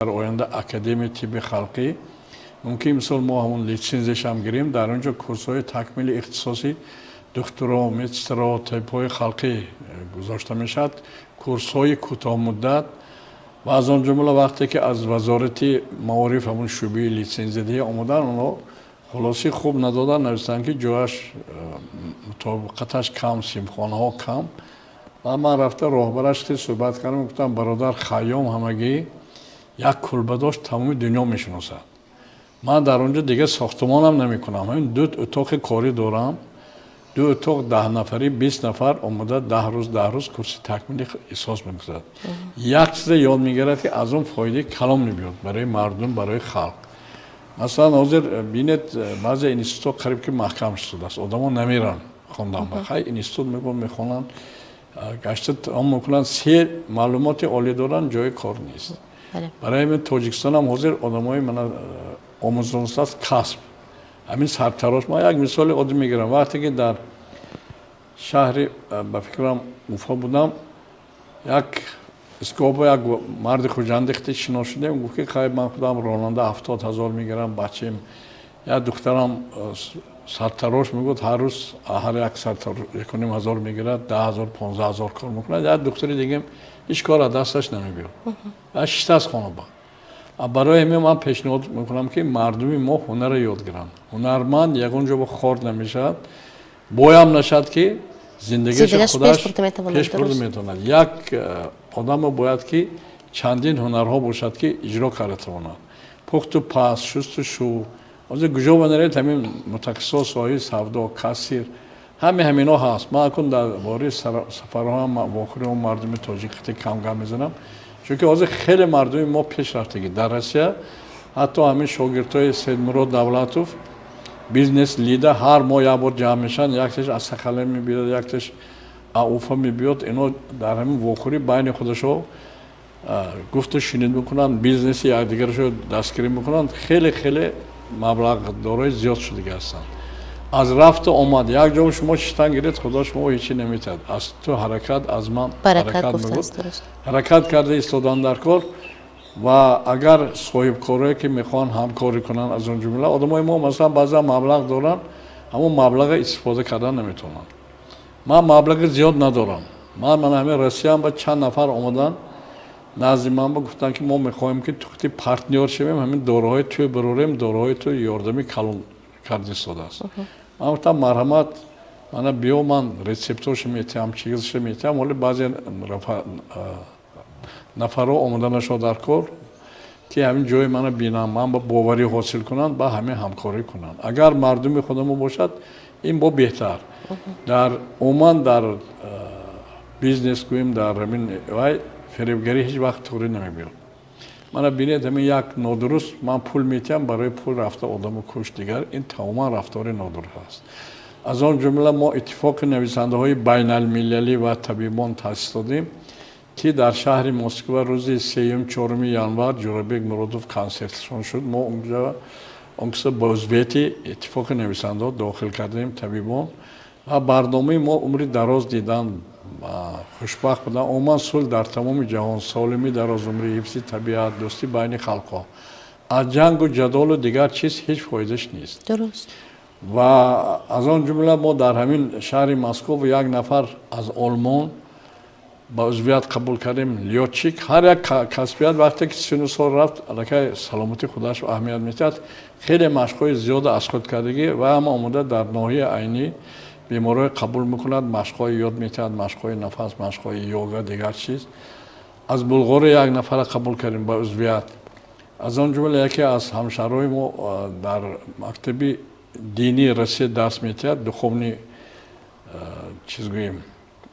Оянда Академияи тибби халқӣ мумкин, мисол, мо ҳамон литсензияшам гирем, дар он ҷо курсҳои такмили ихтисоси духтуро, медсестро, табибҳои халқӣ гузошта мешавад, курсҳои кӯтоҳмуддат. Ва аз он ҷумла вақте ки аз Вазорати маориф, ҳамон шӯъбаи литсензиядиҳӣ омадан, онҳо хулосаи хуб надоданд, навиштанд, ки ҷояш мутобиқаташ кам, синфхонаҳо кам. Ва ман рафта роҳбараш суҳбат кардам, гуфтам: «Бародар, Хайём ҳамагӣ як кулба дошт, тамоми дунё мешиносад. Ман дар он ҷо дигар сохтмонам намекунам, ҳамин ду утоқи корӣ дорам, ду утоқ, 10 нафарӣ, 20 нафар омода, 10 рӯз, 10 рӯз курси такмили ихтисос мегузарад, як чизе ёд мегирад, ки аз он фоидаи калон мебиёд барои мардум, барои халқ». Масалан, ҳозир бинед, баъзе институтҳо қариб ки маҳкам шудааст, одамо намеранд хондан. Хай, институт мегӯ мехонанд, гашта тамом мекунанд, се маълумоти олӣ доранд, ҷои кор нест. Барои ҳамин Тоҷикистон ҳам ҳозир одамои мана омӯзонистааст касб, ҳамин сартарош. Ман як мисоли оддӣ мегирам. Вақте ки дар шаҳри, ба фикрам, Уфа будам, як истгоҳ як марди хуҷандӣ шинос шудем. Гуфт, ки хай, ман худам ронанда, 70 000 мегирам, бачаем, як духтарам сартарош мегуфт, ҳар рӯз ҳар як сартарош 1500 мегирад, 10 000, 15 000 кор мекунад. Як духтари дигам ҳеҷ кор аз дасташ намебиёд, шиштааст хона. Барои ҳамин ман пешниҳод мекунам, ки мардуми мо ҳунарро ёд гиранд. Ҳунарманд ягон ҷо хор намешавад, боям нашавад, ки зиндагиашо худаш пеш бурда метавонад. Як одамо бояд, ки чандин ҳунарҳо бошад, ки иҷро карда тавонад: пухту паз, шустушу. Ҳозир куҷо наред, ҳамин мутахассисо, соҳаи савдо, кассир, ҳами ҳамино ҳаст. Ман акун дар бораи сафарҳоам, вохӯриҳо мардуми тоҷик хеле кам гап мезанам, чунки ҳозир хеле мардуми мо пешрафтагӣ дар Россия. Ҳатто ҳамин шогирдҳои Сейдмурод Давлатов, бизнес лида, ҳар моҳ як бор ҷамъ мешаванд. Якташ аз Сахалин мебиёд, якташ Уфа мебиёд. Ино дар ҳамин вохӯрӣ байни худашо гуфту шунид мекунанд, бизнеси якдигарашо дастгирӣ мекунанд. Хеле хеле маблағдорои зиёд шудагӣ ҳастанд аз рафту омад. Як ҷо шумо шиштан гиред, Худо шумо ҳечи наметиҳад. Аз ту ҳаракат, аз ман ҳаракат мегӯд. Ҳаракат карда истодан дар кор. Ва агар соҳибкорое, ки мехоҳанд ҳамкорӣ кунанд, аз он ҷумла одамои мо, масалан, баъзан маблағ доранд, ҳамон маблаға истифода кардан наметавонанд. Ман маблағи зиёд надорам. Ман ҳамин Россиям ба чанд нафар омаданд назди ман, ба гуфтанд, ки мо мехоҳем, ки тухти партнёр шавем, ҳамин дораҳои тӯй барорем, дораҳои ту ёрдами калон карда истодааст. Ман гуфтам: «Марҳамат, мана биё, ман рецептошо метиҳам, чизашо метиҳам». Ҳоли баъзе нафарҳо омода дар кор, ки ҳамин ҷои мана бинам, ман ба боварӣ ҳосил кунанд, ба ҳамин ҳамкорӣ кунанд. Агар мардуми худамо бошад, ин бо беҳтар. Дар умуман дар бизнес гӯем, дар ҳамин вай фиребгарӣ ҳеҷ вақт туғрӣ намебиёд. Мана бинед, ҳамин як нодуруст, ман пул метиҳам, барои пул рафта одаму кушт, дигар ин тамоман рафтори нодуруст аст. Аз он ҷумла мо Иттифоқи нависандаҳои байналмилалӣ ва табибон таъсис додем, ки дар шаҳри Москва рӯзи 3-юм, 4-уми январ Ҷӯрабек Муродов консертшон шуд. Мо онҷо он киса ба узвияти Иттифоқи нависандаҳо дохил кардем табибон. Ва барномаи мо умри дароз дидан, хушбахт будан, умуман сулҳ дар тамоми ҷаҳон, солимӣ, дарозумрӣ, ҳифзи табиат, дӯстӣ байни халқҳо. Аз ҷангу ҷадолу дигар чиз ҳеҷ фоидаш нест. Ва аз он ҷумла мо дар ҳамин шаҳри Москов як нафар аз Олмон ба узвият қабул кардем, лётчик. Ҳар як касбият вақте ки сину сол рафт, аллакай саломатии худаш аҳамият медиҳад. Хеле машқҳои зиёда аз худ кардагӣ ва ҳама омода дар ноҳияи Айнӣ беморҳои қабул мекунад, машқҳои ёд медиҳад, машқҳои нафас, машқҳои йога, дигар чиз. Аз Булғория як нафара қабул кардем ба узвият. Аз он ҷумла яке аз ҳамшаҳрҳои мо дар мактаби динии Россия дарс медиҳад, духовный чиз гӯем,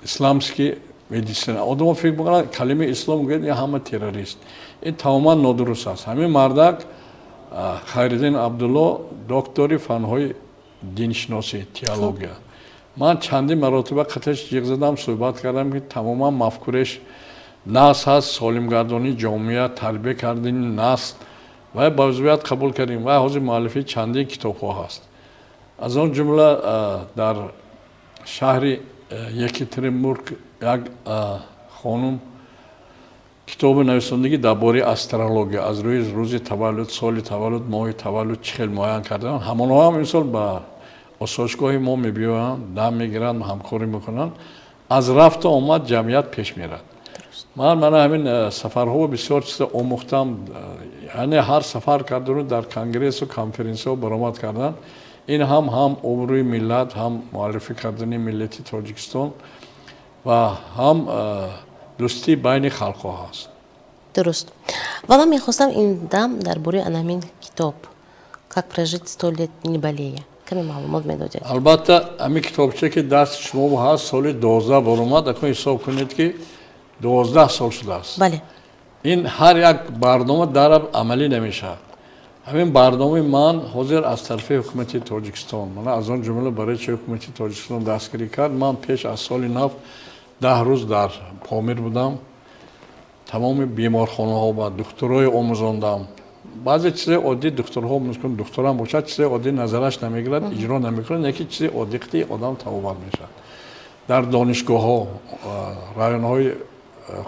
исламский медицина. Одамо фикр мекунанд, калимаи ислом гӯяд, ин ҳама террорист. Ин тамоман нодуруст аст. Ҳамин мардак Хайриддин Абдулло, доктори фанҳои диншиносӣ, теология. Ман чандин маротиба қаташ ҷиғ задам, суҳбат кардам, ки тамоман мафкуреш нас ҳаст, солимгардонии ҷомеа, тарбия кардани насл. Ва ба узвият қабул кардем. Ва ҳозир муаллифи чандин китобҳо ҳаст. Аз он ҷумла дар шаҳри Екатеринбург як хонум Китоби нависондагӣ дар бораи астрология, аз рӯи рӯзи таваллуд, соли таваллуд, моҳи таваллуд чӣ хел муайян кардан. Ҳамонҳо ҳам имсол ба осоишгоҳи мо мебиёянд, дам мегиранд, ҳамкорӣ мекунанд. Аз рафту омад ҷамъият пеш мерад. Ман мана ҳамин сафарҳо бисёр чиза омӯхтам. Яъне ҳар сафар кардану дар конгрессу конференсияҳо баромад кардан, ин ҳам обрӯи миллат, ҳам муаррифӣ кардани миллати Тоҷикистон ва ҳам дӯстӣ байни халқҳо ҳаст. Дуруст. Ва ман мехостам ин дам дар бораи анамин китоб «Как прожить 100 лет не болея» каме маълумот медодед. Албатта, ҳамин китобча, ки дасти шумо ҳаст, соли 12 баромад. Акун ҳисоб кунед, ки 12 сол шудааст. Ин ҳар як барнома дар амалӣ намешавад. Ҳамин барномаи ман ҳозир аз тарафи ҳукумати Тоҷикистон, мана аз он ҷумла барои чи ҳукумати Тоҷикистон дастгирӣ кард. Ман пеш аз соли нав 10 рӯз дар Помир будам, тамоми беморхонаҳо ба духтурои омӯзондам. Баъзе чизои оддӣ духтурҳо мумкин, духтурам бошад, чизои оддӣ назараш намегирад, иҷро намекунад, яки чизи оддӣ қити одам табобат мешавад. Дар донишгоҳҳо, районҳои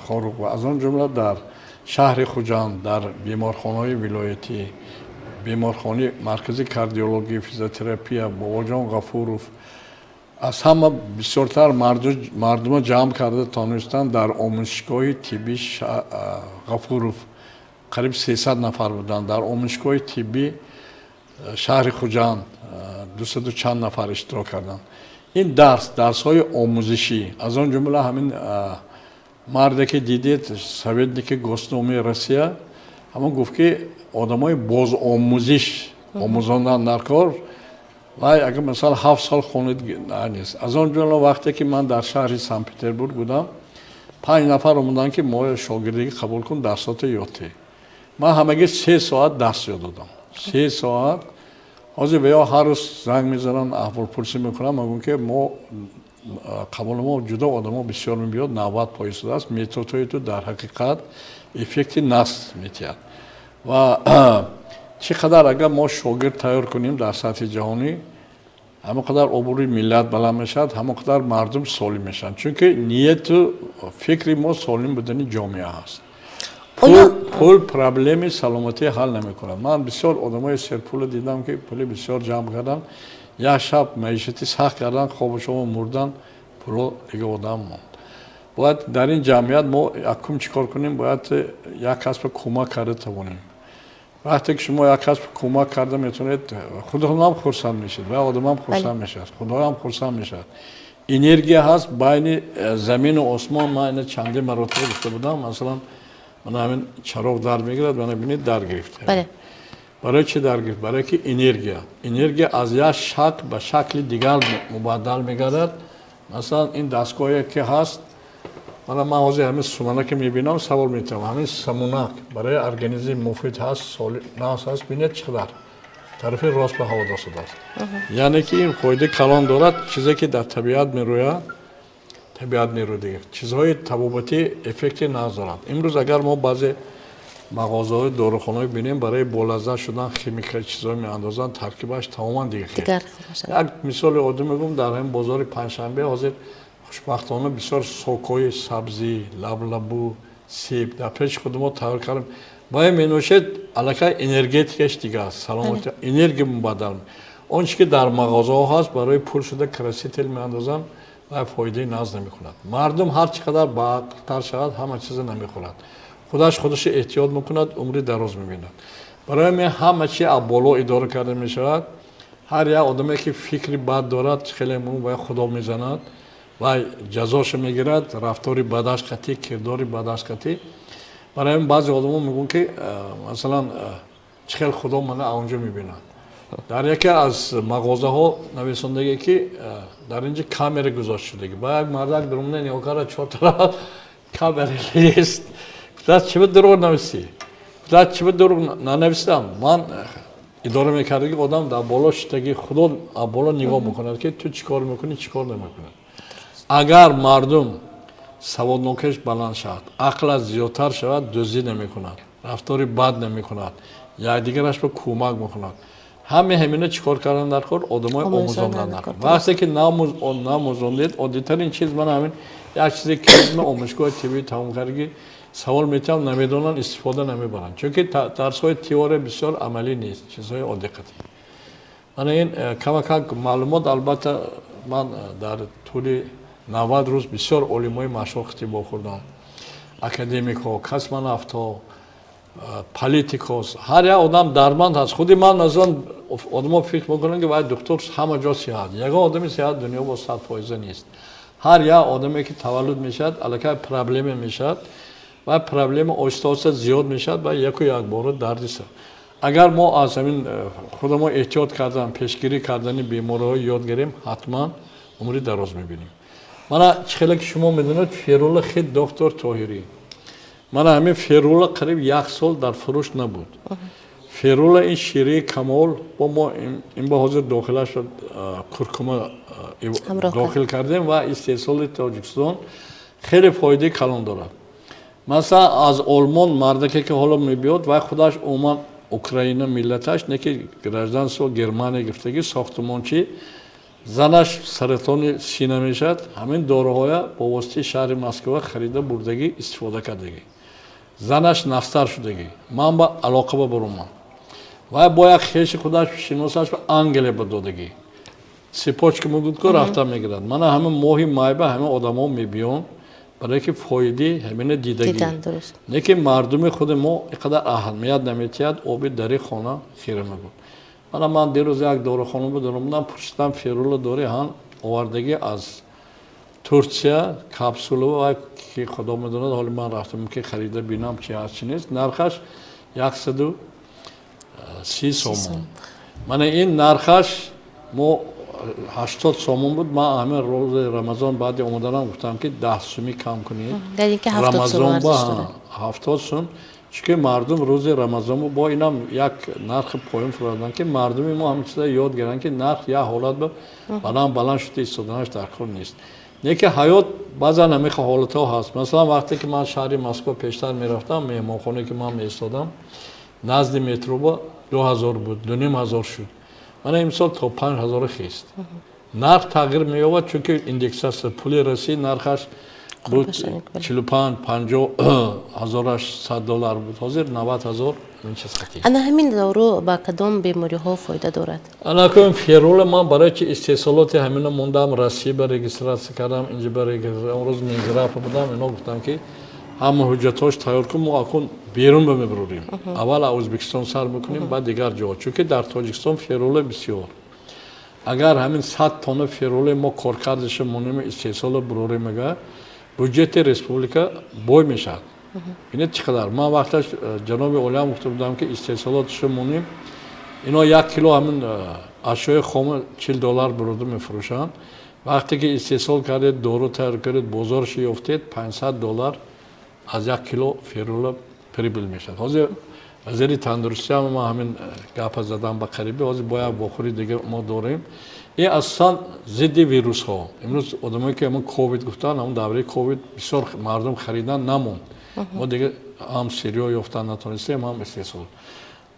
Хоруғ ва аз он ҷумла дар шаҳри Хуҷанд, дар беморхонаҳои вилоятӣ, беморхонаи маркази кардиология, физиотерапия Бобоҷон Ғафуров, аз ҳама бисёртар мардума ҷамъ карда тонистанд. Дар омӯзишгоҳи тиббӣ Ғафуров қариб 300 нафар буданд, дар омӯзишгоҳи тиббӣ шаҳри Хуҷанд дусаду чанд нафар иштирок карданд. Ин дарс, дарсҳои омӯзишӣ, аз он ҷумла ҳамин марде, ки дидед, советники Госдумаи Россия, ҳамон гуфт, ки одамои бозомӯзиш омӯзондан дар кор. Вай агар масалан 7 сол хонед нест. Аз он ҷумла вақте ки ман дар шаҳри Санкт Петербург будам, панҷ нафар омаданд, ки мо шогирдагӣ қабул кун, дарсото ёд те. Ман ҳамагӣ 3 соат дарс ёд додам, 3 соат. Ҳозир ё ҳар рӯз занг мезананд, аҳволпурсӣ мекунам. Мегӯям, ки мо қабули мо ҷудо, одамо бисёр мебиёд, навбат поистодааст. Методҳои ту дар ҳақиқат эффекти нас метиҳад. Ва чӣ қадар агар мо шогирд тайёр кунем дар сатҳи ҷаҳонӣ, ҳамон қадар обрӯи миллат баланд мешавад, ҳамон қадар мардум солим мешаванд, чунки нияту фикри мо солим будани ҷомеа ҳаст. Пул проблеми саломатӣ ҳал намекунад. Ман бисёр одамои серпуле дидам, ки пули бисёр ҷамъ карданд, як шаб маишати сахт кардан, хобу мурдан, пуло дига одам монд. Бояд дар ин ҷамъият мо якум чӣ кор кунем? Бояд як касба кӯмак карда тавонем. Вақте ки шумо як касб кӯмак карда метавонед, худатонам хурсанд мешавед ва одамам хурсанд мешавад, худоям хурсанд мешавад. Энергия ҳаст байни замину осмон. Ман ина чанде маротиба гуфта будам. Масалан, мана ҳамин чароғ дар мегирад, мана бинед, дар гирифт. Барои чӣ дар гирифт? Барое ки энергия аз як шакл ба шакли дигар мубаддал мегардад. Масалан, ин дастгоҳе ки ҳаст, мана ман ҳозир ҳамин суманаке мебинам, савол метавам: ҳамин самунак барои организм муфид ҳаст, нас ҳаст? Бинед, чӣ қадар тарафи рост ба ҳаво дошудааст. Яъне ки ин фоидаи калон дорад. Чизе ки дар табиат мерӯяд, табиат нерӯ, чизҳои табобатӣ эффекти нағз доранд. Имрӯз агар мо баъзе мағозаҳои дорухонаҳо бинем, барои болаззат шудан химика чизҳо меандозанд, таркибаш тамоман дигар. Як мисоли оддӣ мегӯм: дар ҳамин бозори Панҷшанбе ҳозир хушбахтона бисёр сокҳои сабзӣ, лаблабу, себ дар пеши худи мо тайёр кардем. Бая менӯшед, аллакай энергетикаш дигар аст, саломати энергия мубаддал. Он чи ки дар мағозаҳо ҳаст, барои пур шуда краситель меандозанд ва фоидаи нағз намекунад. Мардум ҳар чӣ қадар баақлтар шавад, ҳама чиза намехӯрад, худаш худашо эҳтиёт мекунад, умри дароз мебинад. Барои ҳамин ҳама чи аз боло идора карда мешавад. Ҳар як одаме, ки фикри бад дорад, хеле вай худо мезанад, вай ҷазошо мегирад, рафтори бадаш қатӣ, кирдори бадаш қатӣ. Барои ҳамин баъзе одамо мегӯянд, ки масалан, чӣ хел худо мана аонҷо мебинад? Дар яке аз мағозаҳо нависондагӣ, ки дар инҷа камера гузошта шудагӣ. Ба як мардак даромада нигоҳ карда, чор тараф камера нест. Гуфтааст: «Чӣ ба дурӯғ нависӣ?» Гуфтааст: «Чӣ ба дурӯғ нанависам? Ман идора мекардаги одам дар боло шиштаги, худо аз боло нигоҳ мекунад, ки ту чӣ кор мекунӣ, чӣ кор намекунӣ». Агар мардум саводнокиш баланд шавад, ақлаш зиёдтар шавад, дуздӣ намекунад, рафтори бад намекунад, якдигараш ба кӯмак мекунад. Ҳаме ҳамина чӣ кор кардан дар кор? Одамои омӯзондан дар кор. Вақте ки намӯзондед, оддитарин чиз ман ҳамин як чизе ки омӯзгоҳи тиббӣ тамом кардагӣ. Савол метиҳам, намедонанд, истифода намебаранд, чунки дарсҳои теория бисёр амалӣ нест, чизҳои оддиқатӣ. Мана ин камакак маълумот. Албатта, ман дар тӯли 90 рӯз бисёр олимои машҳур хитиб вохӯрдам, академикҳо, космонавтҳо, политикҳо. Ҳар як одам дарманд ҳаст. Худи ман, масалан, одамо фикр мекунанд, ки вай духтур, ҳама ҷо сиҳат. Ягон одами сиҳат дунё бо 100% нест. Ҳар як одаме, ки таваллуд мешавад, аллакай проблема мешавад ва проблема оҳиста оҳиста зиёд мешавад ва яку якбора дарди сар. Агар мо аз ҳамин худамо эҳтиёт кардан, пешгирӣ кардани бемориҳо ёд гирем, ҳатман умри дароз мебинем. Мана, чӣ хеле ки шумо медонед, Ферула хит доктор Тоҳирӣ. Мана ҳамин ферула қариб як сол дар фурӯш набуд. Ферула ин шираи камол бо мо ин ба ҳозир дохилаш куркума дохил кардем ва истеҳсоли Тоҷикистон хеле фоидаи калон дорад. Масалан, аз Олмон мардаке, ки ҳоло мебиёд, вай худаш умуман Украина миллаташ, не ки гражданство Германия гирифтагӣ, сохтумончи, занаш саратони сина мешавад. Ҳамин доруҳоя бо воситаи шаҳри Москва харида бурдагӣ, истифода кардагӣ, занаш нафтар шудагӣ. Ман ба алоқа ба бурумам, вай бо як хеши худаш, шиносаш ба Англия ба додагӣ, цепочка мегӯд ку, рафта мегирад. Мана ҳамин моҳи майба ҳамин одамо мебиён, барое ки фоидаи ҳамина дидагӣ. Не ки мардуми худи мо ин қадар аҳамият наметиҳад. Оби дари хона хира мегӯд. Мана, ман дирӯз як дорухона будам, пурсидам: «Ферула дорӣ?» Ҳан, овардагӣ аз Турсия капсула. Вай ки худо медонад. Ҳоли ман рафтам, ки харида бинам, чи ҳаст, чи нест. Нархаш 130 сомон. Мана ин нархаш мо 80 сомон буд. Ман ҳамин рӯзи Рамазон баъди омаданам гуфтам, ки 10 сумӣ кам кунед, Рамазон ба 70 сум, чунки мардум рӯзи Рамазон бо инам як нархи поён фурӯданд, ки мардуми мо ҳамин чиза ёд гиранд, ки нарх як ҳолат ба баланд баланд шуда истоданаш дар кор нест. Не ки ҳаёт баъзан ҳамин ҳолатҳо ҳаст. Масалан, вақте ки ман шаҳри Москва пештар мерафтам, меҳмонхонае, ки ман меистодам, назди метроба 2000 буд, 2500 шуд. Мана имсол то 5000 хест. Нарх тағйир меёбад, чунки индексация. Пули Россия нархаш буд 45, 50 ҳазораш 100 доллар буд, ҳозир 90 000. Ин чиз хати. Ана ҳамин дору ба кадом бемориҳо фоида дорад? Анакун ферула ман барои чи истеҳсолоти ҳамина мондам, Россия ба регистрация кардам, инҷа ба он рӯз Минздрав будам, ино гуфтам, ки ҳама ҳуҷҷатҳош тайёр кун, мо акун берун ба мебурорем. Аввал аз Ӯзбекистон сар мекунем, баъд дигар ҷоҳо, чунки дар Тоҷикистон ферула бисёр. Агар ҳамин 100 тонна ферулаи мо коркардаша монем, истеҳсоло бурорем, агар бюджети республика бой мешавад. Бинед, чӣ қадар. Ман вақташ ҷаноби олиам гуфта будам, ки истеҳсолоташо монем. Ино як кило ҳамин ашёи хома 40 доллар бурода мефурӯшанд. Вақте ки истеҳсол кардед, дору тайёр кардед, бозоршо ёфтед, 500 доллар аз як кило ферула прибыль мешавад. Ҳозир вазири тандурустиам ма ҳамин гапа задам ба қарибӣ. Ҳозир бо як вохӯри дига мо дорем. Ин асосан зидди вирусҳо. Имрӯз одамое, ки ҳамон ковид гуфтанд, ҳамон давраи ковид бисёр мардум харидан намонд. Мо дига ҳам сырьё ёфтан натонистем, ҳам истеҳсол.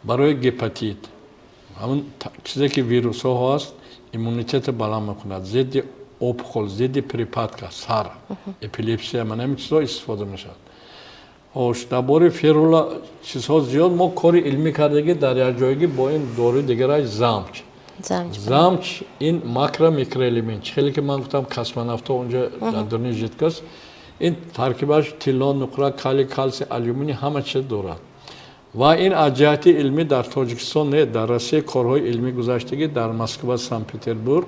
Барои гепатит, ҳамон чизе ки вирусҳо ҳаст, иммунитета баланд мекунад, зидди опухоль, зидди припадка, сар, эпилепсия, мана ҳамин чизҳо истифода мешавад. Хош, дар бораи ферула чизҳо зиёд. Мо кори илмӣ кардагӣ дар якҷоягӣ бо ин доруи дигараш замч. Замч ин макро, микроэлемент. Чӣ хеле ки ман гуфтам, космонавтҳо онҷо дар дуни жидкость, ин таркибаш тилло, нуқра, калий, калсий, алюминий, ҳама чиз дорад. Ва ин аз ҷиҳати илмӣ дар Тоҷикистон не, дар Россия корҳои илмӣ гузаштагӣ, дар Москва, Санкт Петербург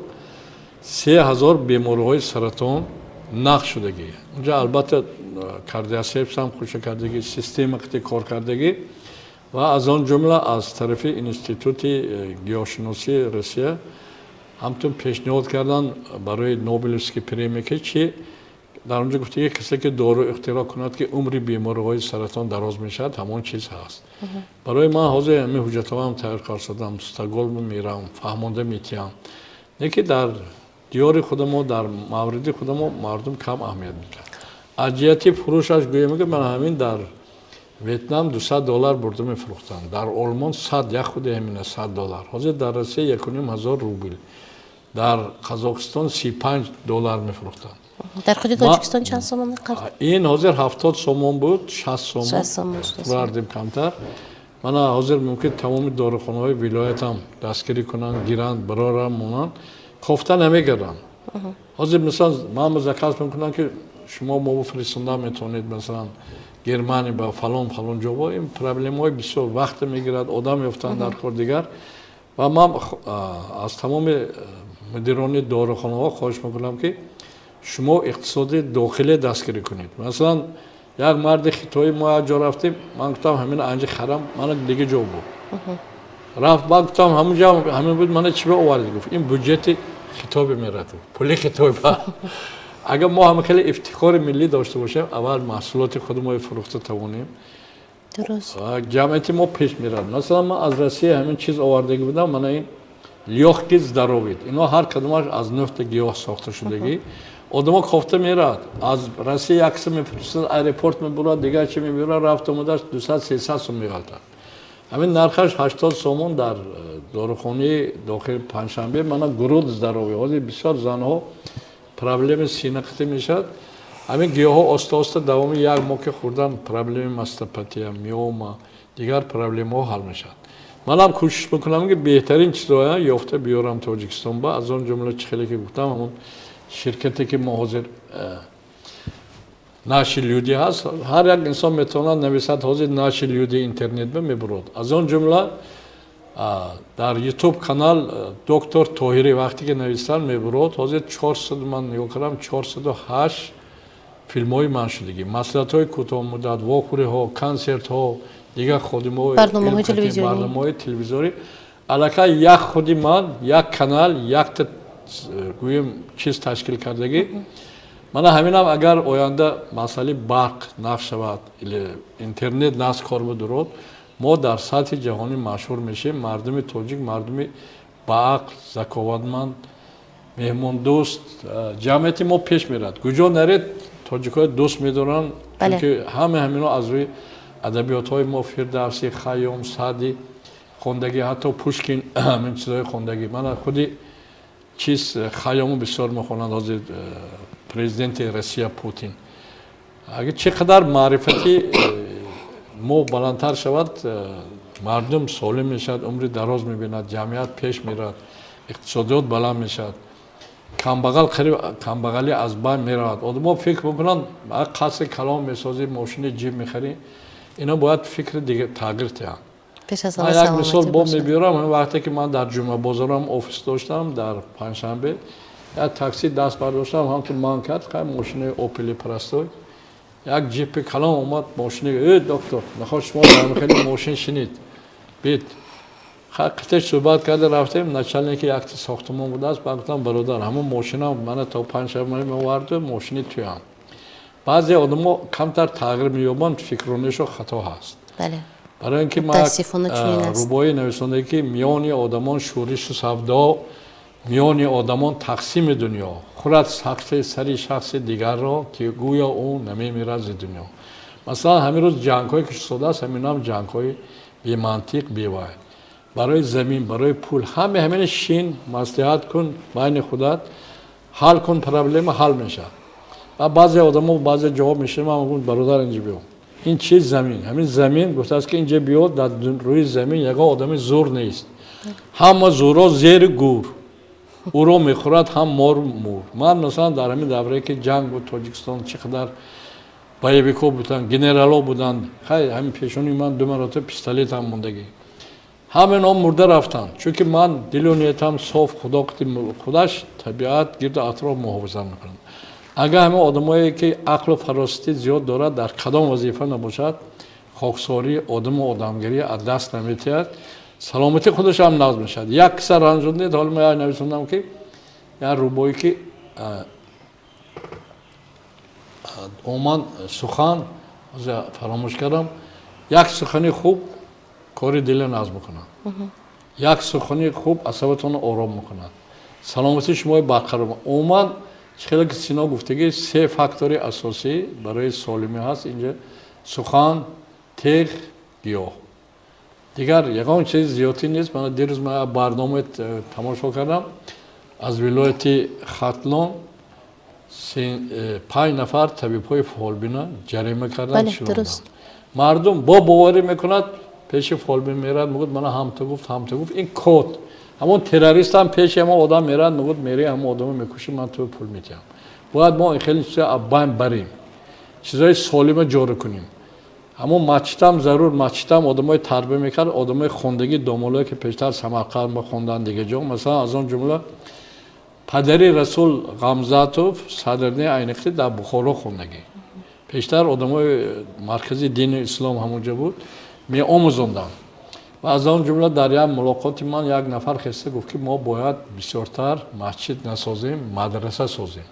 3000 бемориҳои саратон нақш шудагӣ. Унҷа албатта кордицепсам хуша кардагӣ, система қити кор кардагӣ ва аз он ҷумла аз тарафи Институти гиёҳшиносии Россия ҳамтун пешниҳод кардан барои Нобелевский премия, ки чи дар онҷо гуфта, ки касе ки дору ихтироъ кунад, ки умри бемориҳои саратон дароз мешавад, ҳамон чиз ҳаст. Барои ман ҳозир ҳамин ҳуҷҷатҳоам тайёр кардам, Стокгольм меравам, фаҳмонда метиҳам. Не ки дар диёри худамо, дар мавриди худамо мардум кам аҳамият медиҳад. Аз ҷиҳати фурӯшаш гӯем, ки ман ҳамин дар Ветнам 200 доллар бурда мефурӯхтанд, дар Олмон сад, як худи ҳамина 100 доллар, ҳозир дар Россия 1500 рубл, дар Қазоқистон 35 доллар мефурӯхтанд. Дар худи Тоҷикистон чанд сомон? Ин ҳозир 70 сомон буд, 60 сомон бурдем камтар. Мана ҳозир мумкин тамоми дорухонаҳои вилоятам дастгирӣ кунанд, гиранд, бароранд, монанд, кофта намегарданд. Ҳозир мисол ман заказ мекунам, ки шумо мо фиристонда метавонед, масалан Германия ба фалон фалон ҷо. Ин проблемаҳои бисёр вақт мегирад, одам ёфтан дар кор дигар. Ва ман аз тамоми мудирони дорухонаҳо хоҳиш мекунам, ки шумо иқтисоди дохиле дастгирӣ кунед. Масалан, як марди хитоӣ, мо як ҷо рафтем, ман гуфтам ҳамин анҷа харам, мана дига ҷо буд. Рафт, ман гуфтам ҳамун ҷо ҳамин буд, мана чӣ ба овардед? Гуфт ин бюджети хитобе мерад, пули хитой. Агар мо ҳама хеле ифтихори миллӣ дошта бошем, аввал маҳсулоти худи мо фурӯхта тавонем, ҷамъияти мо пеш мерад. Масалан, ман аз Россия ҳамин чиз овардагӣ будам, мана ин лёгкий здоровье. Ино ҳар кадомаш аз нӯҳта гиёҳ сохта шудагӣ. Одамо кофта мерад, аз Россия як киса мефиристад, аэропорт мебурад, дигар чи мебурад, рафт омадаш 200-300 сум меғалтад. Ҳамин нархаш 80 сомон дар дорухонаи дохили Панҷшанбе. Мана грудь здоровье, ҳозир бисёр занҳо проблеми синақитӣ мешавад. Ҳамин гиёҳҳо оста оста давоми як моҳ ки хӯрдан, проблеми мастопатия, миома, дигар проблемаҳо ҳал мешавад. Манам кӯшиш мекунам, ки беҳтарин чизҳоя ёфта биёрам Тоҷикистон ба, аз он ҷумла чӣ хеле ки гуфтам, ҳамон ширкате ки мо ҳозир «Наши люди» ҳаст, ҳар як инсон метавонад нависад ҳозир «Наши люди» интернет ба мебурод. Аз он ҷумла дар Ютуб канал доктор Тоҳирӣ вақте ки нависанд, мебурод. Ҳозир 400, ман нигоҳ кардам, 408 филмҳои ман шудагӣ, маслиҳатҳои кӯтоҳмуддат, вохӯриҳо, консертҳо, дигар ходимҳои барномаҳои телевизорӣ. Аллакай як худи ман як канал, якта гӯем чиз ташкил кардагӣ. Мана ҳаминам агар оянда масъалаи барқ нақш шавад или интернет нақш кор бидурод, мо дар сатҳи ҷаҳонӣ машҳур мешавем. Мардуми тоҷик мардуми баақл, заковатманд, меҳмондӯст, ҷамъияти мо пеш мерад. Куҷо наред, тоҷикҳои дӯст медоранд, чунки ҳама ҳамино аз рӯи адабиётҳои мо, Фирдавсӣ, Хайём, Саъдӣ хондагӣ, ҳатто Пушкин, ҳамин чизҳои хондагӣ. Мана худи чиз Хайёму бисёр мехонанд ҳозир президенти Россия Путин. Агар чӣ қадар маърифати мо баландтар шавад, мардум солим мешавад, умри дароз мебинад, ҷамъият пеш меравад, иқтисодиёт баланд мешавад, камбағал қариб камбағалӣ аз байн меравад. Одамо фикр мекунанд қасри калон месозӣ, мошини ҷип мехарӣ. Ино бояд фикри дига тағйир диҳанд. Ман як мисол бо мебиёрам. Вақте ки ман дар Ҷумъабозорам офис доштам, дар Панҷшанбе як такси даст бардоштам, ҳамтун ман кард, хай мошини Опели простой, як ҷипи калон омад, мошини э доктор, мехоҳ шумо дар хеле мошин шинид бит. Қитеш суҳбат карда рафтем, начальники якти сохтумон будааст. Ба гуфтам: бародар, ҳамон мошинам мана то Панҷшанбе меоварду, мошини туям. Баъзе одамо камтар тағйир меёбанд, фикронишо хато ҳаст. Барои ин ки ман рубоӣ нависонда, ки миёни одамон шӯришу савдо, миёни одамон тақсими дунё, хӯрад сақфи сари шахси дигарро, ки гӯё ӯ намемирад зи дунё. Масалан, ҳамин рӯз ҷангҳое ки шудааст, ҳаминам ҷангҳои бемантиқ, бевай, барои замин, барои пул. Ҳаме ҳамин шин маслиҳат кун, байни худат ҳал кун, проблема ҳал мешавад. Ва баъзе одамо баъзе ҷавоб мешавад, ман мегӯям: бародар, инҷа биё, ин чи замин, ҳамин замин гуфтааст, ки инҷа биё, дар рӯи замин ягон одами зур нест, ҳама зурро зери гур, ӯро мехӯрад ҳам мору мур. Ман масалан дар ҳамин даврае ки ҷанг буд, Тоҷикистон чӣ қадар боевикҳо буданд, генералҳо буданд, хай ҳамин пешони ман ду маротиба пистолет ҳам мондагӣ, ҳаминҳо мурда рафтанд, чунки ман дилу ниятам соф, Худо худаш табиат гирду атроф муҳофизат мекунад. Агар ҳамин одамое ки ақлу фаросатӣ зиёд дорад, дар кадом вазифа набошад, хоксорӣ, одаму одамгирӣ аз даст наметиҳад, саломатии худаш ҳам нағз мешавад. Як киса ранҷондед. Ҳоло ман як нависондам, ки як рубое ки умуман сухан фаромӯш кардам. Як сухани хуб кори дила нағз мекунад, як сухани хуб асабатонро ором мекунад, саломатии шумои барқарор. Умуман, хеле ки Сино гуфтагӣ, се фактори асосӣ барои солимӣ ҳаст инҷа: сухан, теғ, гиёҳ. Дигар ягон чиз зиёдтӣ нест. Мана дирӯз ман барнома тамошо кардам аз вилояти Хатлон. 5 нафар табибҳои фолбина ҷарима карданд. Мардум бо боварӣ мекунад, пеши фолбин мерад, мегӯяд мана ҳам ту гуфт, ҳам ту гуфт. Ин код. Ҳамон террорист ҳам пеши ҳамон одам мерад, мегӯяд мери ҳамон одамо мекушӣ, ман ту пул медиҳам. Бояд мо хеле чизҳо аз байн барем, чизҳои солима ҷорӣ кунем. Ҳамон масҷидам зарур, масҷидам одамои тарбия мекард, одамои хондагӣ, домолое ки пештар Самарқанд мехонданд, дигар ҷо. Масалан, аз он ҷумла падари Расул Ғамзатов Садриддин Айниқӣ дар Бухоро хондагӣ. Пештар одамои маркази дини ислом ҳамонҷо буд, меомӯзонданд. Ва аз он ҷумла дар як мулоқоти ман як нафар хеста гуфт, ки мо бояд бисёртар масҷид насозем, мадраса созем.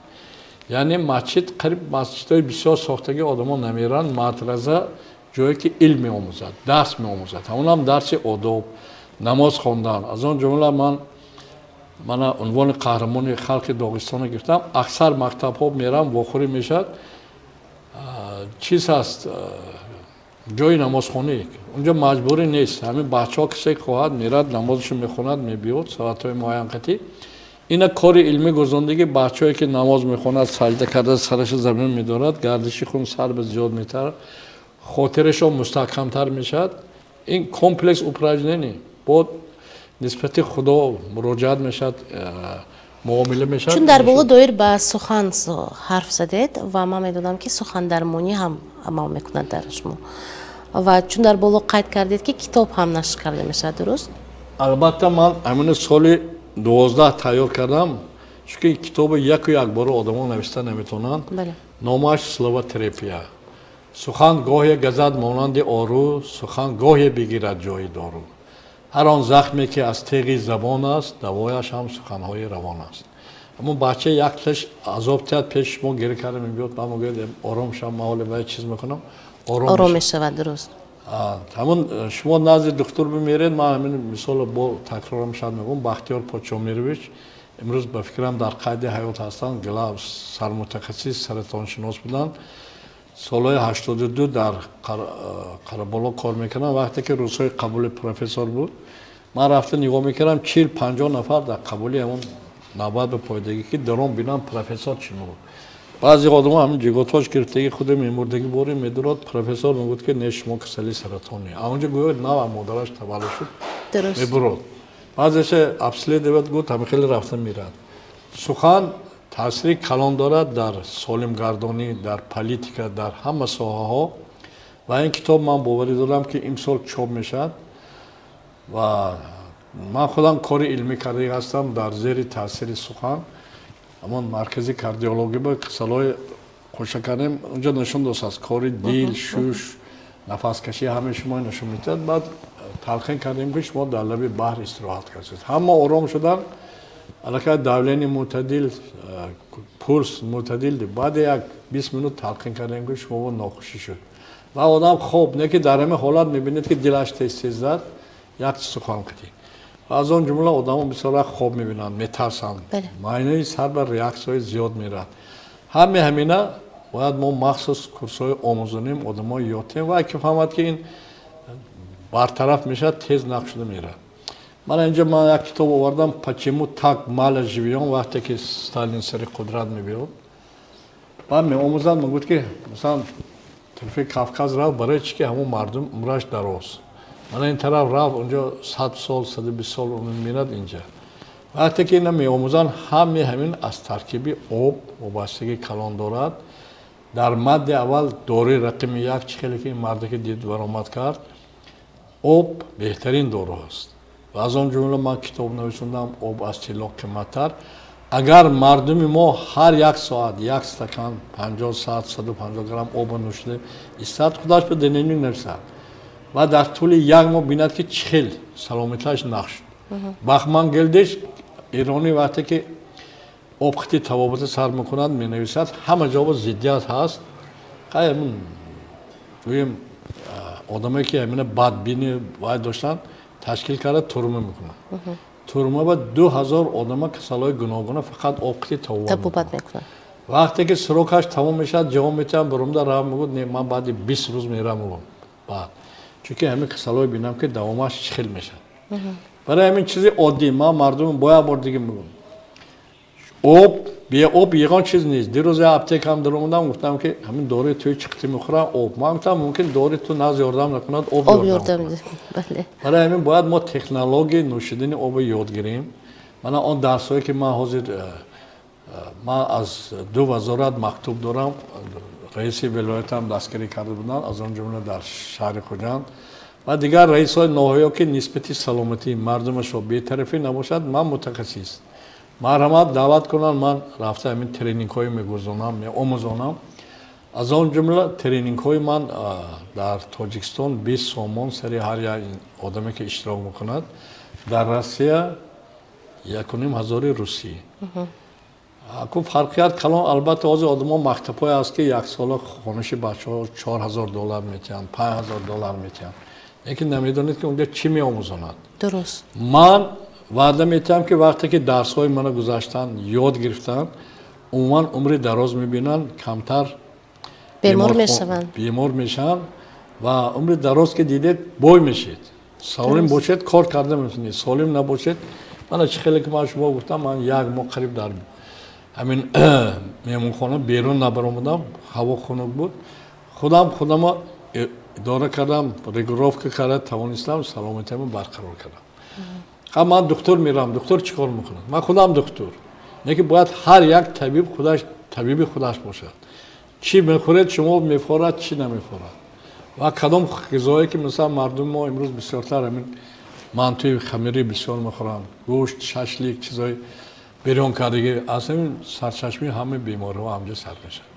Яъне масҷид, қариб масҷидҳои бисёр сохтагӣ, одамо намеранд. Мадраса ҷое ки илм меомӯзад, дарс меомӯзад, ҳамонам дарси одоб, намоз хондан. Аз он ҷумла ман мана унвони қаҳрамони халқи Доғистонро гирифтам. Аксар мактабҳо мерам, вохӯрӣ мешавад, чиз ҳаст, ҷои намозхонӣ унҷо маҷбурӣ нест. Ҳамин бачаҳо касе хоҳад мерад, намозашо мехонад, мебиёд соатҳои муайян қатӣ. Ина кори илмӣ гузондагӣ, бачаҳое ки намоз мехонад, саҷда карда сараша замин медорад, гардиши хун сар ба зиёд метарад, хотирашон мустаҳкамтар мешавад. Ин комплекс упражнений бо нисбати Худо муроҷиат мешавад, муомила мешавад. Чун дар боло доир ба сухан ҳарф задед ва ман медонам, ки сухандармонӣ ҳам амал мекунад дар шумо, ва чун дар боло қайд кардед, ки китоб ҳам нашр карда мешавад, дуруст? Албатта, ман ҳамин соли 12 тайёр кардам, чунки китоби яку якбора одамо нависта наметавонанд. Номаш «Словотерапия». Сухан гоҳе газад монанди ору, сухан гоҳе бигирад ҷои дору. Ҳар он захме ки аз теғи забон аст, давояш ҳам суханҳои равон аст. Ҳамон бача якташ азоб тиҳад, пеши шумо гиря карда мебиёд, ман мегӯяд ором шав, ман ҳоле ба чиз мекунам, ором мешавад, дуруст. Ҳамон шумо назди духтур бимеред, ман ҳамин мисолро бо такрорам шояд мегӯям. Бахтиёр Подшомирович имрӯз ба фикрам дар қайди ҳаёт ҳастанд, сармутахассис саратоншинос буданд. Солҳои 82 дар Қараболо кор мекардам. Вақте ки рӯзҳои қабули профессор буд, ман рафта нигоҳ мекардам, 40-50 нафар дар қабули ҳамон навбат ба пойдагӣ, ки даром бинам профессор чӣ мегӯяд. Баъзе одамо ҳамин ҷиготош гирифтагӣ, худи мемурдагӣ боре медурод, профессор мегӯяд, ки не, шумо касали саратонӣ. А онҷо гӯяд нав модараш таваллуд шуд, мебурод. Баъзеше обследовать гуфт, ҳамин хеле рафта мерад. Сухан таъсири калон дорад дар солимгардонӣ, дар политика, дар ҳама соҳаҳо. Ва ин китоб ман боварӣ дорам, ки имсол чоп мешавад. Ва ман худам кори илмӣ кардаги ҳастам дар зери таъсири сухан. Ҳамон маркази кардиологӣ ба касалҳои қоша кардем, унҷо нишон додааст кори дил, шуш, нафаскашӣ, ҳамаи шумо нишон медиҳад. Баъд талқин кардем, ки шумо дар лаби баҳр истироҳат кардед, ҳама ором шуданд, аллакай давление мӯътадил, пульс мӯътадил. Баъде як 20 минут талқин кардем, ки шумо нохушӣ шуд ва одам хоб не, ки дар ҳамин ҳолат мебинед, ки дилаш тез тез зад, як сухан кардӣ. Ва аз он ҷумла одамо бисёр вақт хоб мебинанд, метарсанд, майнаи сар ба реаксияҳои зиёд меравад. Ҳаме ҳамина бояд мо махсус курсҳои омӯзонем, одамо ёд диҳем ва ки фаҳмад, ки ин бартараф мешавад, тез нақш шуда меравад. Мана инҷо ман як китоб овардам, «Почему так мало живём». Вақте ки Сталин сари қудрат мебиёд, баъд меомӯзанд, мегӯяд, ки масалан тарафи Кавказ рафт, барои чӣ ки ҳамон мардум умраш дароз. Мана ин тараф рафт, унҷо 100 сол, 120 сол умр мерад. Инҷа вақте ки ина меомӯзанд, ҳаме ҳамин аз таркиби об вобастагии калон дорад. Дар мадди аввал дорои рақами як, чӣ хеле ки ин марде ки дид баромад кард, об беҳтарин дору аст. Ва аз он ҷумла ман китоб нависондам, «Об аз тилло қиматтар». Агар мардуми мо ҳар як соат як стакан 50, 100, 150 грамм обро нӯшида истад, худаш ба дневник нависад ва дар тӯли як моҳ бинад, ки чӣ хел саломатиаш нақш шуд. Бахман Гелдеш эронӣ вақте ки обхити табобата сар мекунад, менависад, ҳама ҷо зиддият ҳаст. Гӯем, одамое ки ҳамина бадбини вай доштанд, ташкил карда турма мекунанд. Турма ба 2000 одама касалҳои гуногуна фақат обхити табобат мекунанд. Вақте ки срок аш тамом мешавад, ҷавоб метиҳам, баромада рав, мегӯяд, не, ман баъди 20 рӯз мерам, баъд чунки ҳамин касалҳое бинам, ки давомаш чӣ хел мешавад. Барои ҳамин чизи оддӣ ман мардум бо як бор дига мегӯям. Об, бе об ягон чиз нест. Дирӯз я аптекам даромадам, гуфтам, ки ҳамин дорои туи чиқти мехӯрам, об. Ман гуфтам, мумкин дори ту наз ёрдам накунад, об ёрдам кунад. Барои ҳамин бояд мо технологияи нӯшидани обро ёд гирем. Мана он дарсҳое, ки ман ҳозир ман аз ду вазорат мактуб дорам, раиси вилоятам дастгирӣ карда буданд, аз он ҷумла дар шаҳри Хуҷанд ва дигар раисҳои ноҳияҳо, ки нисбати саломатии мардумашро бетарафӣ набошад. Ман мутахассис, марҳамат, даъват кунанд, ман рафта ҳамин тренингҳое мегузонам, меомӯзонам. Аз он ҷумла тренингҳои ман дар Тоҷикистон 20 сомон сари ҳар як одаме, ки иштирок мекунад, дар Россия 1500 русӣ. Ку фарқият калон. Албатта, ҳозир одамо мактабҳое аст, ки яксола хониши бачаҳо 4000 доллар метиҳанд, 5000 доллар метиҳанд, лекин намедонед, ки онҷо чӣ меомӯзонад. Ман ваъда метиҳам, ки вақте ки дарсҳои мана гузаштанд, ёд гирифтанд, умуман умри дароз мебинанд, камтар бемор мешаванд. Бемор мешаванд ва умри дароз ки дидед, бой мешед. Солим бошед, кор карда метавонед, солим набошед, мана чӣ хеле ки ман шумо гуфтам, ман як моҳ қариб дар ҳамин меҳмонхона берун набаромадам, ҳаво хунук буд. Худам худамо идора кардам, регулировка карда тавонистам, саломатиамро барқарор кардам. Ха, ман духтур меравам, духтур чӣ кор мекунад? Ман худам духтур, лекин бояд ҳар як табиб худаш табиби худаш бошад. Чӣ мехӯред шумо, мефорад, чӣ намефорад ва кадом ғизое, ки мисал мардуми мо имрӯз бисёртар ҳамин мантуи хамирӣ бисёр мехӯранд, гӯшт, шашлик, чизои берун кардагӣ, аз ҳамин сарчашмаи ҳамаи бемориҳо ҳамҷо сар мешавад.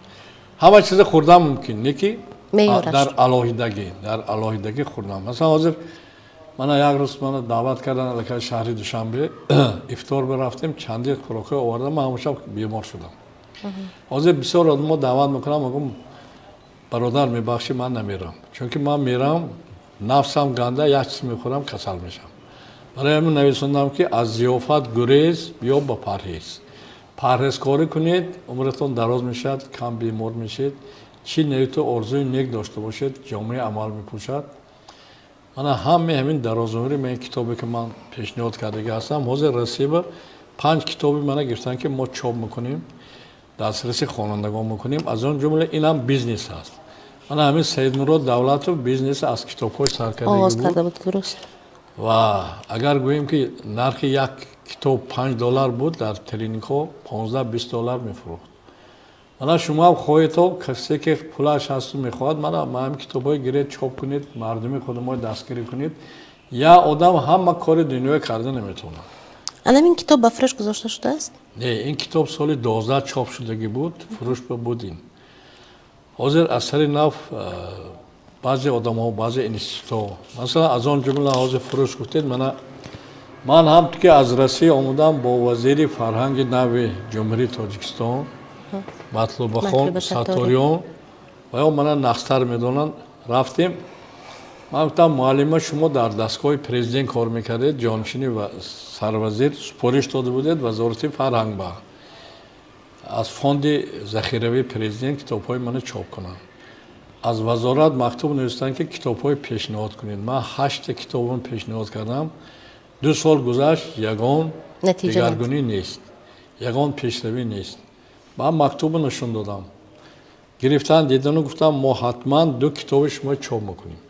Ҳама чиза хӯрдан мумкин не, ки дар алоҳидагӣ хӯрдан. Масалан, ҳозир мана як рӯз мана даъват кардан аллакай шаҳри Душанбе, ифтор бирафтем, чанде хӯрокҳо овардам, ман ҳамон шаб бемор шудам. Ҳозир бисёр одамо даъват мекунам, мегӯм: «Бародар, мебахшӣ, ман намерам, чунки ман мерам, нафсам ганда, як чиз мехӯрам, касал мешавам». Барои ҳамин нависондам, ки аз зиёфат гурез, биё ба парҳез. Парҳезкорӣ кунед, умратон дароз мешавад, кам бемор мешед. Чӣ нияту орзуи нек дошта бошед, ҷомаи амал мепӯшад. Мана ҳамаи ҳамин дарозумрӣ, мен китобе, ки ман пешниҳод кардагӣ ҳастам, ҳозир Россия панҷ китоби мана гирифтан, ки мо чоп мекунем, дастраси хонандагон мекунем. Аз он ҷумла инам бизнес аст. Мана ҳамин Саидмурод Давлатов бизнес аз китобҳои саркардагӣ буд ва агар гӯем, ки нархи як китоб 5 доллар буд, дар тренингҳо 15-20 доллар мефурӯхт. Мана шумоам хоҳедто, касе ки пулаш ҳасту мехоҳад, мана ҳамин китобҳои гиред, чоп кунед, мардуми худамои дастгирӣ кунед. Як одам ҳама кори дунёя карда наметавонад. Анам ин китоб ба фурӯш гузошта шудааст? Не, ин китоб соли 12 чоп шудагӣ буд, фурӯш буд. Ин ҳозир аз сари нав баъзе одамҳо, баъзе институтҳо, масалан, аз он ҷумла ҳозир фурӯш гуфтед, мана ман ҳам ки аз Россия омадам, бо вазири фарҳанги нави Ҷумҳурии Тоҷикистон Матлубахон Сатториён, ва ё мана нақстар медонанд, рафтем. Ман гуфтам: «Муаллима, шумо дар дастгоҳи президент кор мекардед, ҷонишини сарвазир супориш дода будед вазорати фарҳанг ба аз фонди захиравии президент китобҳои мана чоп кунанд. Аз вазорат мактуб навистанд, ки китобҳои пешниҳод кунед. Ман ҳашта китобон пешниҳод кардам, 2 сол гузашт, ягон дигаргунӣ нест, ягон пешравӣ нест». Ман мактубро нишон додам, гирифтан, дидану гуфтам: «Мо ҳатман ду китоби шумо чоп мекунем».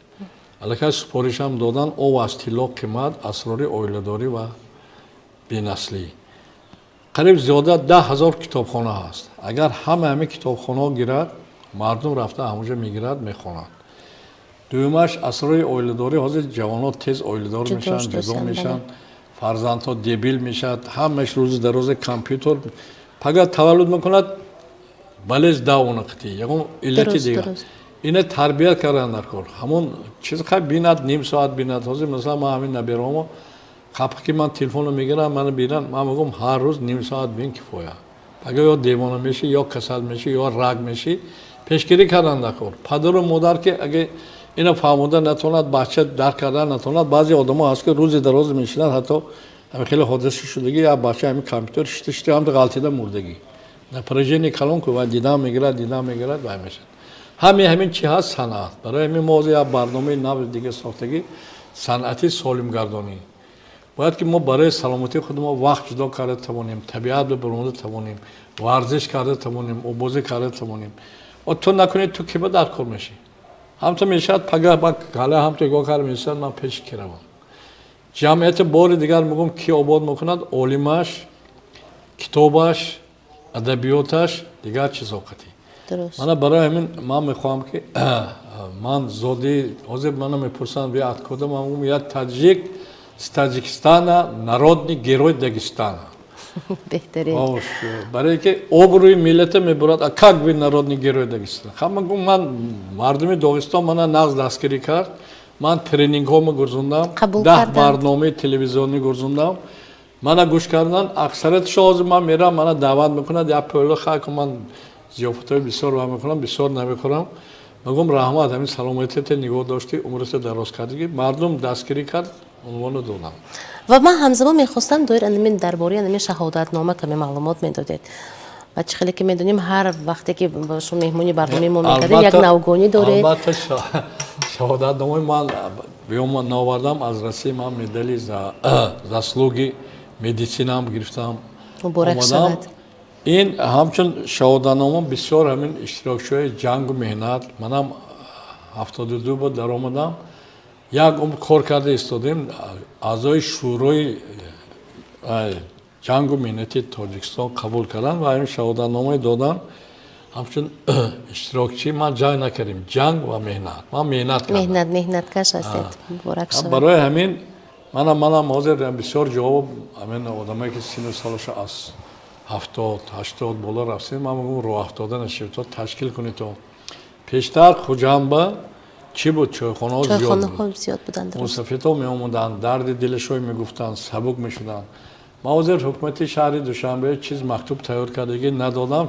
Аллакай супоришам додан: «Об аз тилло қимат», «Асрори оиладорӣ» ва «Бенаслӣ». Қариб зиёда 10 000 китобхона ҳаст. Агар ҳама ҳамин китобхонаҳо гирад, мардум рафта ҳамонҷо мегирад, мехонад. Дуюмаш, асрори оиладорӣ. Ҳозир ҷавонот тез оиладор мешаванд, ҷудо мешаванд, фарзандҳо дебил мешавад, ҳамаш рӯзи дарози компютер. Пага таваллуд мекунад, балез давонақити ягон иллати дигар. Ина тарбият кардан дар кор. Ҳамон чиз хай бинад, ним соат бинад. Ҳозир масалан ман ҳамин набераҳомо қапқи ки ман телефонро мегирам, мана бинам, ман мегӯям: «Ҳар рӯз ним соат бин, кифоя. Пага ё девона мешӣ, ё касал мешӣ, ё раг мешӣ». Пешгирӣ кардан дар кор. Падару модар ки агар ина фаҳмода натавонад, бача дарк кардан натавонад. Баъзе одамо ҳаст, ки рӯзи дароз мешинанд, ҳатто ҳамин хеле ҳодиса шудагӣ, як бача ҳамин компютер шишта шишта ҳам ғалтида мурдагӣ. Напряжение калон ку ва дидан мегирад, дидан мегирад, вай мешавад. Ҳамин ҳамин чи ҳаст? Санъат. Барои ҳамин мо ҳозир як барномаи нави дига сохтагӣ, санъати солимгардонӣ. Бояд ки мо барои саломатии худ мо вақт ҷудо карда тавонем, табиат баромада тавонем, варзиш карда тавонем, обозӣ карда тавонем. Ту накунӣ, ту ки ба дар кор мешӣ? Ҳамту мешавад пага ба гала, ҳамту нигоҳ карда мешавад, ман пеши ки равам. Ҷамъияти бори дигар мегӯм, ки обод мекунад? Олимаш, китобаш, адабиёташ, дигар чизо қатӣ. Мана барои ҳамин ман мехоҳам ки ман зоди ҳозир мана мепурсанд, вы откуда? Ман мегӯм, я таджик с Таджикистана, народный герой Дагестана. Беҳтарин. Барои ки обрӯи миллата мебурад. А как вы народный герой Дагестана? Ха, ман гум, ман мардуми Догистон мана нағз дастгирӣ кард. Ман тренингҳомо гурзондам, Қабул 10 карданд. барномаи телевизионӣ гурзондам. Мана гӯш кардан, аксариятшо ҳозир ман мерам, мана даъват мекунад, як пӯло хай ку, ман зиёфатҳои бисёр ва мекунам, бисёр намехӯрам. Мегӯм, раҳмат, ҳамин саломатият нигоҳ доштӣ, умрата дароз кардӣ, мардум дастгирӣ кард, унвоно додам. Ва ман ҳамзамон мехостам доир анамин дар бораи анамин шаҳодатнома каме маълумот медодед. Ва чӣ хеле ки медонем, ҳар вақте ки ба шумо меҳмони барномаи мо мекардем, як навгонӣ доред. Албатта, шаҳодатномаи ман биём наовардам аз Россия, ман медали за заслуги медицинаам гирифтам. Муборак Омадам. шавад. Ин ҳамчун шаҳодатнома бисёр ҳамин иштирокчиҳои ҷангу меҳнат, манам 72 буд даромадам, як умр кор карда истодем, аъзои шӯрои ҷангу меҳнати Тоҷикистон қабул карданд ва ҳамин шаҳодатномае доданд. Ҳамчун иштирокчӣ ман ҷанг накардем, ҷанг ва меҳнат, ман меҳнат кардам. Меҳнаткаш ҳастед, муборак шавад. Барои ҳамин манам ҳозир бисёр ҷавоб ҳамин одамое ки сину солаша аз 70, 80 боло рафтем, ман мегӯм, роҳ афтода нашавед, то ташкил кунед. То пештар Хуҷандба чӣ буд? Чойхонаҳо зиёд буд. Чойхонаҳо зиёд буданд, дуруст. Мусафидҳо меомаданд, дарди дилашой мегуфтанд, сабук мешуданд. Ман ҳозир ҳукумати шаҳри Душанбе чиз мактуб тайёр кардагӣ надодам.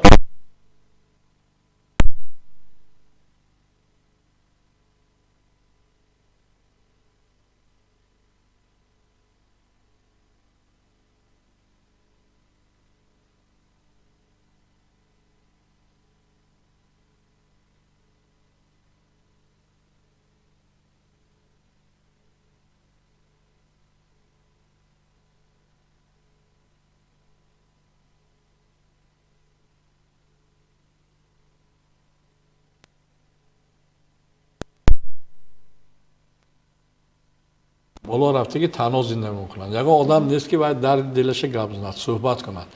Боло рафтаги танҳо зиндагӣ мекунанд. Ягон одам нест ки вай дарди дилаша гап занад, суҳбат кунад.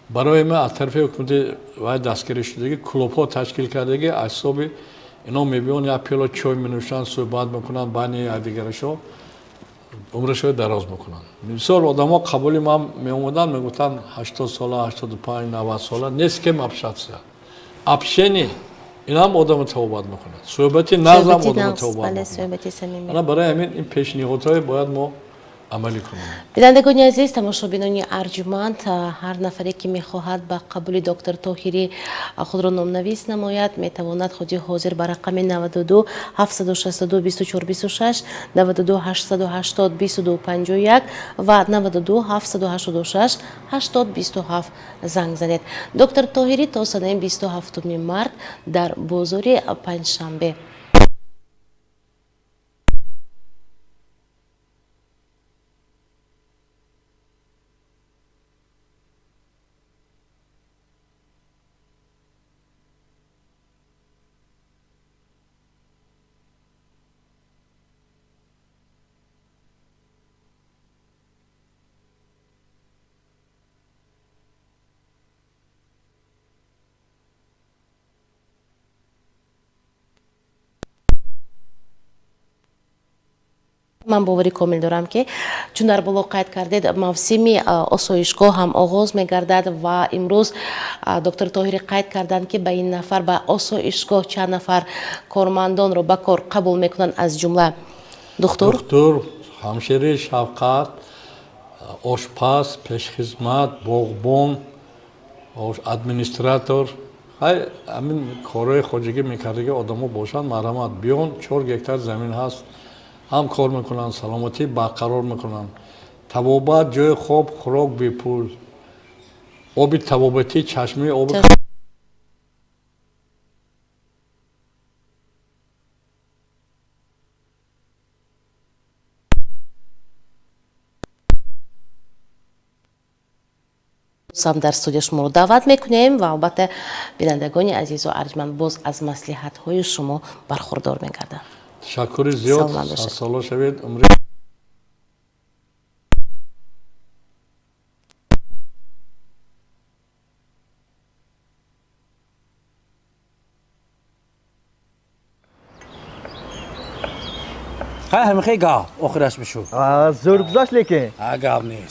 Барои ман аз тарафи ҳукумати вай дастгирӣ шудаги клубҳо ташкил кардаги, аз ҳисоби ино мебиён, як пиёла чой менӯшанд, суҳбат мекунанд, байни якдигарашо умрашо дароз мекунанд. Бисёр одамо қабули ман меомаданд, мегуфтанд 80 сола, 85, 90 сола, нест кем общаться. Общение инам одамо тавобат мекунад. Суҳбати нағзам Суҳбати одамо нағз, тавобат бале, мекунад. Суҳбати самимӣ. Ана барои ҳамин ин пешниҳодҳое бояд мо амалӣ кунем. Бинандагони азиз, тамошобинони арҷуманд, ҳар нафаре ки мехоҳад ба қабули доктор Тоҳирӣ худро номнавис намояд, метавонад худи ҳозир ба рақами 92 762 24 26, 92 880 22 51 ва 92 786 80 27 занг занед. Доктор Тоҳирӣ то санаи 27 март дар бозори Панҷшанбе. Ман боварӣ комил дорам, ки чун дар боло қайд кардед, мавсими осоишгоҳ ҳам оғоз мегардад ва имрӯз доктор Тоҳирӣ қайд карданд, ки ба ин нафар ба осоишгоҳ чанд нафар кормандонро ба кор қабул мекунанд, аз ҷумла духтур, духтур, ҳамшири шафқат, ошпаз, пешхизмат, боғбон, администратор. Хай, ҳамин корҳои хоҷагӣ мекардаги одамо бошанд, марҳамат, биён, 4 гектар замин ҳаст, ҳам кор мекунанд, саломатӣ барқарор мекунанд. Табобат, ҷои хоб, хӯрок бепул, оби табобатӣ, чашмаи оби Ҳам дар студия шуморо даъват мекунем ва албатта бинандагони азизу арҷманд боз аз маслиҳатҳои шумо бархурдор мегарданд. Ташаккури зиёд, садсола шавед, умри Хай, ҳамихе гап охираш бишуд. Зӯр гузашт, лекин гап нест.